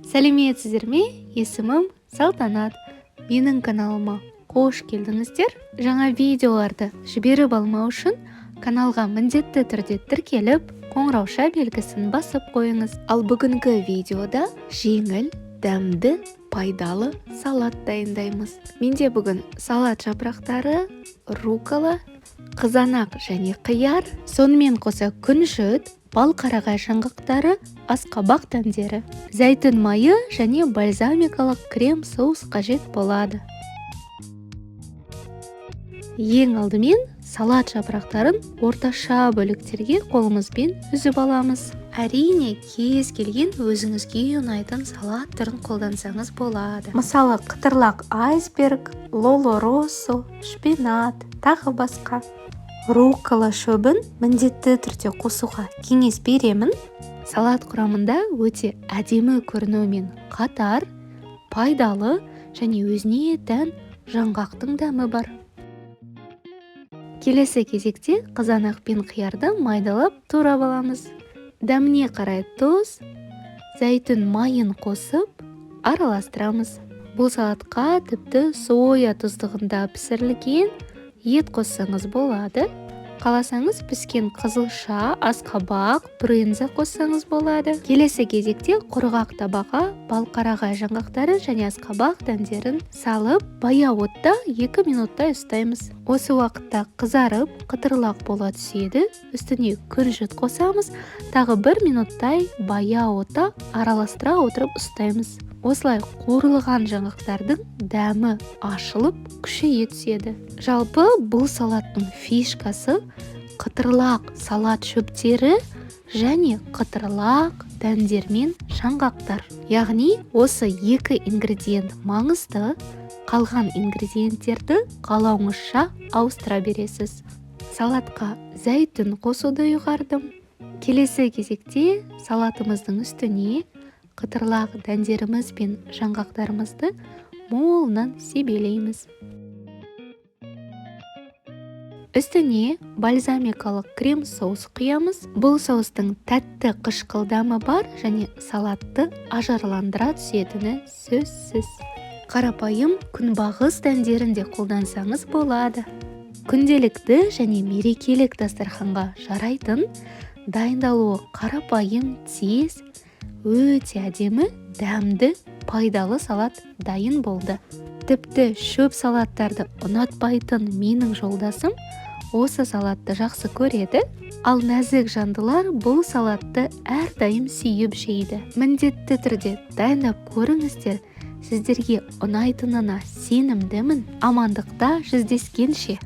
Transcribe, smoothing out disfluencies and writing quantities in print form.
Сәлеметсіздер ме? Есімім Салтанат. Менің каналыма қош келдіңіздер. Жаңа видеоларды жіберіп алмау үшін каналға міндетті түрде тіркеліп, қоңырауша белгісін басып қойыңыз. Ал бүгінгі видеода жеңіл, дәмді, пайдалы салат дайындаймыз. Менде бүгін салат жапырақтары, руккола, қызанақ және қияр, сонымен қоса күнжіт, балқарағай жаңғақтары, асқабақ дәндері, зәйтүн майы және бальзамикалық крем соус қажет болады. Ең алдымен салат жапырақтарын орташа бөліктерге қолымызбен үзіп аламыз. Әрине, кез келген өзіңізге ұнайтын салат түрін қолдансаңыз болады. Мысалы, қытырлақ айсберг, лоло россо, шпинат, тағы басқа. Руккола шөбін міндетті түрде қосуға кеңес беремін. Салат құрамында өте әдемі көрінуімен қатар пайдалы және өзіне тән жаңғақтың дәмі бар. Келесі кезекте қызанақ пен қиярды майдалап турап аламыз. Дәміне қарай тұз, зәйтүн майын қосып араластырамыз. Бұл салатқа тіпті соя тұздығында пісірілген ет қоссаңыз болады. Қаласаңыз, піскен қызылша, асқабақ, брынза қоссаңыз болады. Келесі кезекте құрғақ табаға балқарағай жаңғақтары және асқабақ дәндерін салып, баяу отта 2 минуттай ұстаймыз. Осы уақытта қызарып, қытырлақ бола түседі. Үстіне күнжіт қосамыз. Тағы 1 минуттай баяу отта араластыра отырып ұстаймыз. Осылай қуырылған жаңғақтардың дәмі ашылып, күшейе түседі. Жалпы, бұл салаттың фишкасы қытырлақ салат шөптері және қытырлақ дәндер мен жаңғақтар. Яғни осы екі ингредиент маңызды, қалған ингредиенттерді қалауыңызша ауыстыра бересіз. Салатқа зәйтүн қосуды ұйғардым. Келесі кезекте салатымыздың үстіне қытырлақ дәндеріміз бен жаңғақтарымызды молынан себелейміз. Үстіне бальзамикалық крем соус құямыз. Бұл соустың тәтті қышқыл дәмі бар және салатты ажарландыра түсетіні сөзсіз. Қарапайым күнбағыс дәндерін де қолдансаңыз болады. Күнделікті және мерекелік дастарханға жарайтын, дайындалуы қарапайым, тез, өте әдемі, дәмді, пайдалы салат дайын болды. Тіпті шөп салаттарды ұнатпайтын менің жолдасым осы салатты жақсы көреді, ал нәзік жандылар бұл салатты әрдайым сүйіп жейді. Міндетті түрде дайындап көріңіздер, сіздерге ұнайтынына сенімдімін. Амандықта жүздескенше!